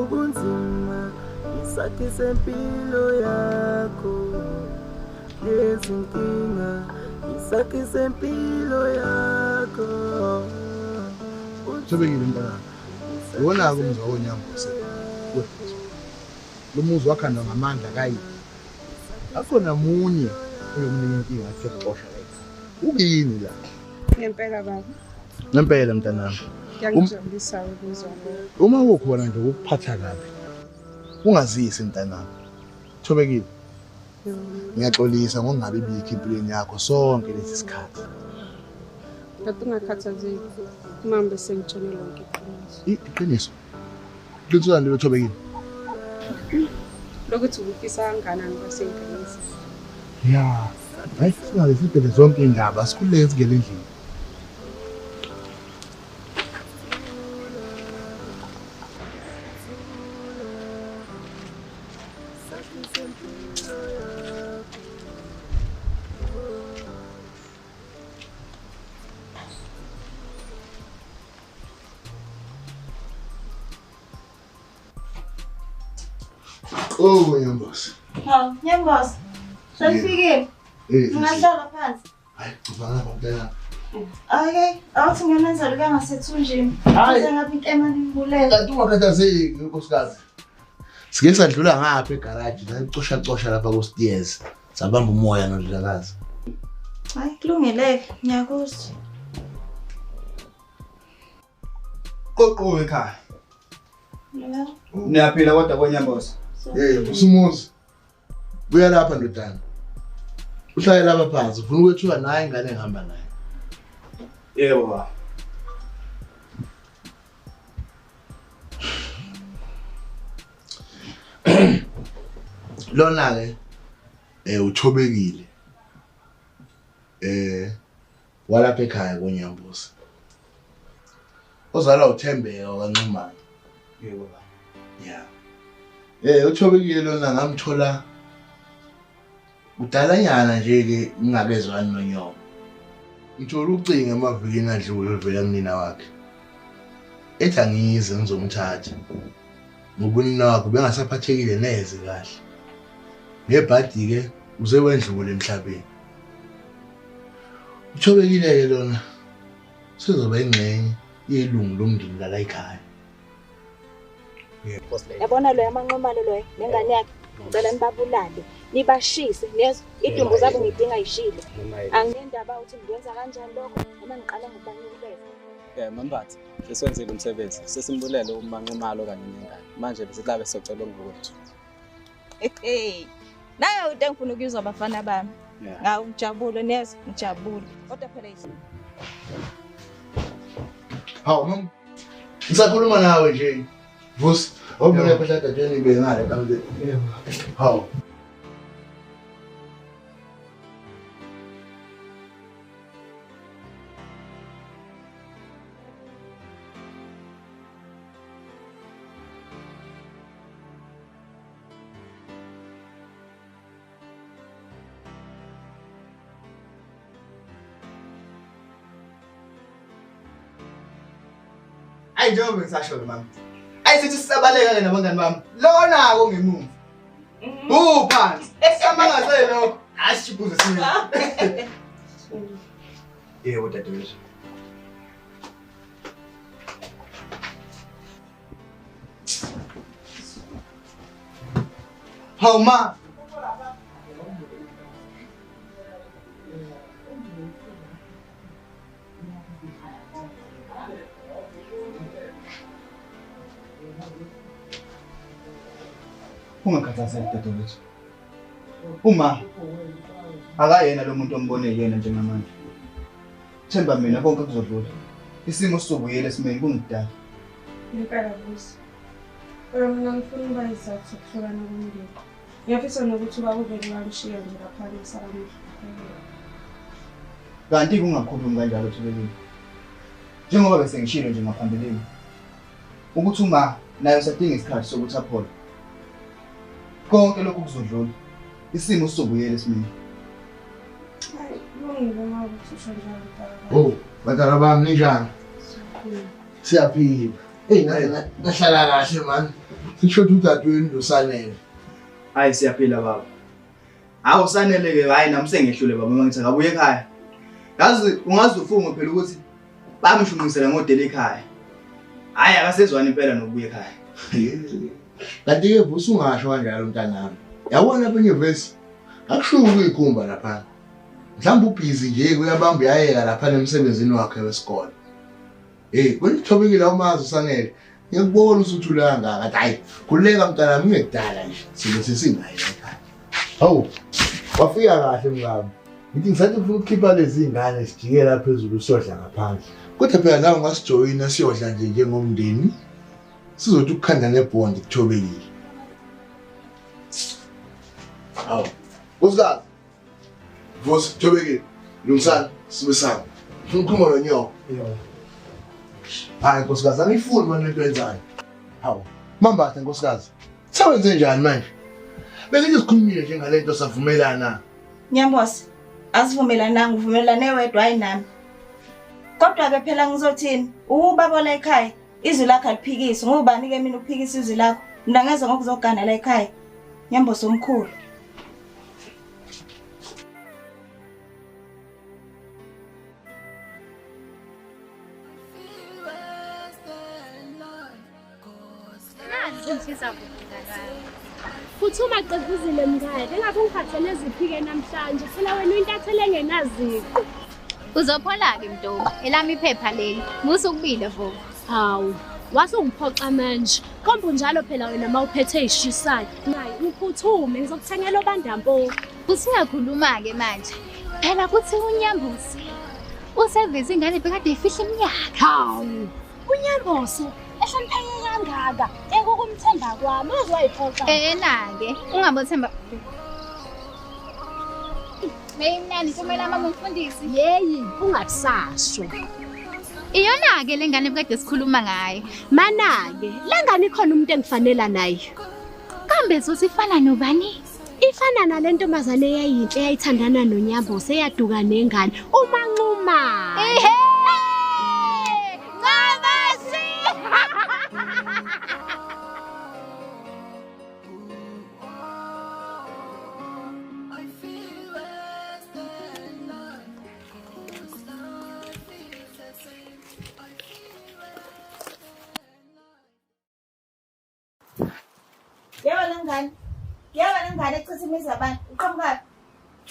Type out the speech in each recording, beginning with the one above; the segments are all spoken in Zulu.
Ubunzima isakhi sempilo yakho. Lezinkinga isakhi sempilo yakho. Thobekile mntanami. Iwona-ke umuzi wakoNyambose. Lo muzi wakhandwa ngamandla kayise. Akukho namunye oyomnika inkinga athi uyakuxosha la ekhaya. Ukini la? Ngempela baba. Ngempela mntanami. Kuyangijabulisa ukuzwa lokho. Uma kukhona nje ukuphatha kabi, ungazisi mntanami. Thobekile. Ngiyaxolisa ngokungabi bikho empilweni yakho sonke lesi sikhathi. Kade ungakhathazeki. Uma bese ngitshele lonke iqiniso. Iqiniso? Iqiniso lani lelo Thobekile? Lokuthi ubufisa kangakanani kwasey'nganeni. Ya, hayi singaze sibheke zonke iy'ndaba, sikhululeke singene endlini. Oh, Nyambose. Hawu, Nyambose. Selifikile. Ungahlala phansi. Hayi, cabanga mntana. Okay, awuthi ngiyomenza lokhu angasethunjini. Hayi. Ngapha inkema nimbulele. Kanti ungakhathazeki nkosikazi. Sike sadlula ngapha egaraji, sacosha cosha lapha ku stairs. Sabamba umoya nondlakazi. Hayi, kulungile-ke, ngiyakuzwa. Qoqo ekhaya. Yebo. Niyaphila kodwa koNyambose. Usumuzi. Buya lapha ndodana. Uhlale lapha phansi, ufuna ukwethuka naye ingane engihamba naye. Yebo baba. Lona ke uthobekile. Walapha ekhaya koNyambose. Ozalwa uThembeka kaNxumalo. Yebo baba. Yeah. Uthobekile lona ngamthola kudalanyana nje ke ngingakezwani nonyoko. Ngithola ucingo emavikini adlule oluvela kunina wakhe. Ethi angize ngizomthatha. Ngoba unina wakhe bengasaphathekile neze kahle. Ngebhadi ke uze wendlule emhlabeni. Uthobekile ke lona sezoba ingxenye yelungu lomndeni la ekhaya. Yabona loyo amanqomalo loyo nengane yakhe ngicela nibabulale nibashise niyezwa idumbu zabo ngidinga yishile. Anginendaba ukuthi ngikwenza kanjani lokho noma ngiqala ngokubanikeza. Mambatha, seswenzile umsebenzi, sesimbulele umanqumalo kanye nengane. Manje besilabe socela ngokwethu. Hey, nayo into engifuna ukuyizwa abafana bami. Ngawu ngijabule niyezwa ngijabule. Kodwa phela Hawu mama, ngisakhuluma nawe nje. Vusi, awubona phela dadweni bengale kambe. Yebo. Hawu. Ayi njengoba ngisasho ke mama. Ayi sithi sisabaleka ke nabangani bami. Lona ko ngemuva. Phansi. Samangase lokho. Ashibuze sini. Yebo dadewethu. Hawu ma. Ungakhathazeki dadewethu. Uma akayena lo muntu ombone yena njengamanje. Themba mina konke kuzodlula. Isimo sizobuyela esimeni kungidala. Ngempela Vusi. Kodwa mina ngifuna ukuba isizathu sokuhlukana komndeni. Ngiyafisa nokuthi ubaba uvele wamshiya nje lapha ngisala ngihlupheka. Kanti kungakhulumi kanjalo Thobekile. Njengoba bese ngishilo nje ngaphambilini ukuthi uma naye usadinga isikhathi sokuthi aphole. Konke lokhu kuzodlula. Isimo sizobuyela esimeni. Hayi, kulungile uma ukuthi usho njalo mntaka. Oh, bantwana bami ninjani? Siyaphila. Hey, nahlala kahle man. Sisho udadewenu noSanele. Hayi siyaphila baba. Hawu Sanele ke hayi nami sengehlule baba uma ngithi akabuye ekhaya. Yazi ungaze ufunge phela ukuthi bamshunqisela ngodela ekhaya. Hayi akasezwani impela nokubuya ekhaya. Kanti ke Vusi ungasho kanjalo mntanami. Yabona lapha enyuvesi akushuki ukuyikhumba lapha. Mhlawumbe ubhizi nje kuyabamba uyayeka lapha emsebenzini wakhe wesikole. Hey, kwelithobekile umazi uSanele. Ngiyakubona usuthula kangaka kathi hayi khululeka mntanami ngekudala nje. Sibe sesinaye ekhaya. Hawu, wafika kahle mngami. Ngithi ngisathi ufuna ukukhipha lezi ngane sijikela phezulu siyodla ngaphandle. Kodwa phela nawe ungasijoyina siyodla nje njengomndeni. Sizothi ukukhanda nebhondi kuthobekile. Hawu, nkosikazi. Vusi, Thobekile, lungisani, sibisana. Ngifuna ukukhuluma nonyoko. Hayi nkosikazi, angiyifuni manje lento yenzayo. Hawu, Mambatha nkosikazi. Sewenze njani manje? Bengithi sikhulumile nje ngalento savumelana. Nyambose, asivumelananga, uvumelane wedwa hayi nami. Kodwa ke phela ngizothini? Ubaba la ekhaya, izwi lakhe aliphikisi. Ngubani ke mina ukuphikisa izwi lakho? Mina ngeza ngokuzogana la ekhaya. Nyambose omkhulu. Phuthuma Xevuzile mngane, engabe ungiphathele ziphi-ke namhlanje, phela wena uyintatheli engenaziqu. Uzophola-ke Mntombi, elami iphepha leli, musa ukubila vo. Hawu, wase ungiphoxa manje. Kombe unjalo phela wena uma uphethe ey'shisayo. Nayi, ngiphuthume, ngizokuthengela obandampo. Usuyakhuluma-ke manje. Phela kuthi uNyambose useveze ingane bekade ifihla iminyaka. Hawu, uNyambose ehlonipheke kangaka, ekukumthemba kwami, waze wayiphoxa. Ena-ke, ungabothemba. Meyimnandi kumele mama umfundisi. Yeyi, ungakusasho. Iyona-ke le ngane bekade sikhuluma ngayo. Mana-ke, le ngane ikhona umuntu engifanela naye. Kambe zothi ifana nobani? Ifana nale ntombazane eyayinhle eyayithandana noNyambose eyaduka nengane, uManxuma. Ehhe! Ncamasi! Yebo lengane. Yebo lengane echitha imizi yabantu. Uqhamukaphi?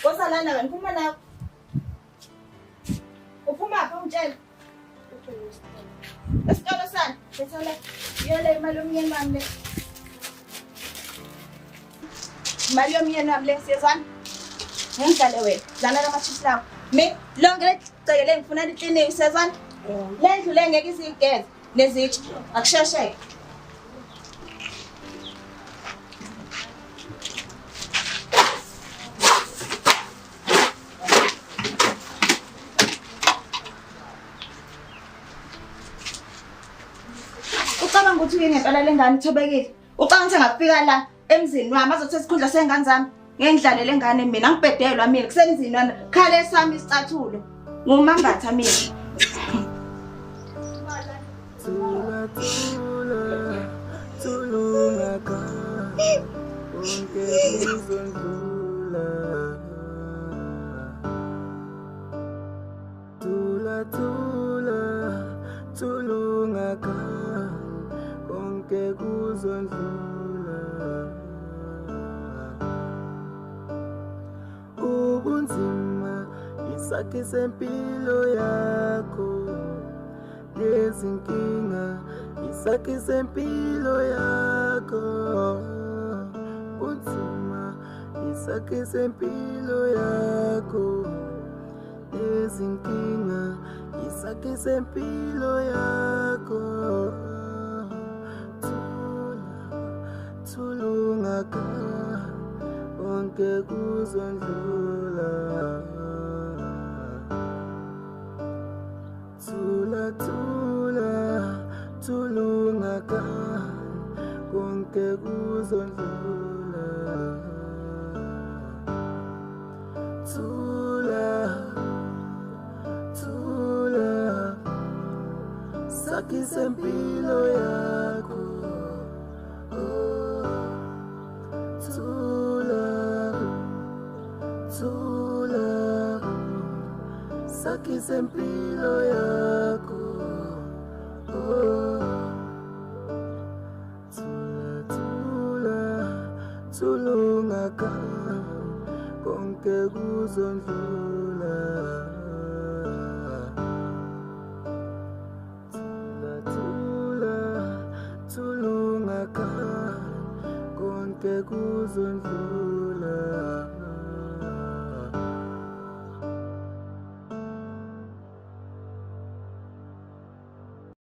Woza lana wena, phuma nawe. Uphuma phi ungitshela? Esitolo sani? Bethola yole imali yomyeni wami le. Imali yomyeni wami le siyezwana? Ngidlale wena. Dlala lama-chips lawo. Mi lonke leceke le ngifuna likliniki siyezwana? Le ndlu le ngeke izigeze nezitsha. Akushesheke. Ucabanga ukuthi uyini ngempela le ngane ithobekile? Ucabanga ukuthi angafika la emzini wami azothatha isikhundla sey'ngane zami? Ngeke ngidlale le ngane mina, angibhedelwa mina, kusemzini wami. Khale sami isicathulo. Ngumambatha mina. Thula thula thulungaka konke kuzondlula. Thula thula thulungaka konke kuzondlula. Ubunzima isakhi sempilo yakho. Lezinkinga isakhi sempilo yakho. Bunzima isakhi sempilo yakho. Lezinkinga isakhi sempilo yakho. Thula thulungaka konke kuzondlula. Thula thula thulungaka konke kuzondlula. Thula thula sakhi sempilo yakho. Oh. Isikhi sempilo yakho. Oh. Thula thula, thulungakhala, konke kuzondlula. Thula thula, thulungakhala, konke kuzondlula.